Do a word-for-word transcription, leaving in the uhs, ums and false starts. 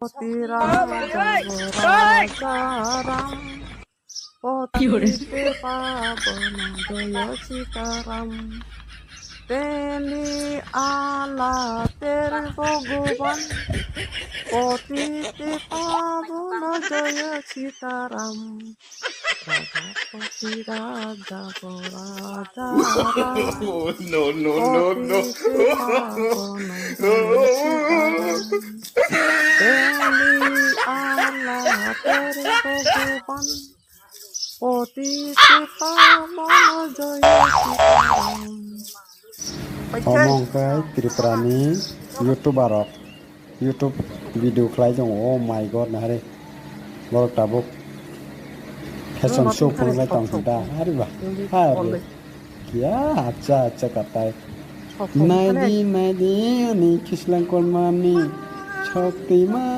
Poti raja bo raja ram. Poti te pabon joyo sitaram. Teni ala ter Bhagwan. Poti te pabon joyo sitaram. Rajapati raja bo raja ram. Oh, no, no, no, no. Poti te pabon joyo sitaram. Teni ala ter Bhagwan. Poti te pabon joyo sitaram. Omo hwnkhe Tripura ni YouTuber rok YouTube video khlai tongo. Oh my God, nahari borok tabuk fashion show phunuknai tong khe da. Ari ba, ha re. Kiya, acha, acha katai. Naidi, naidi, ani kislang kolmani. Shaktiman.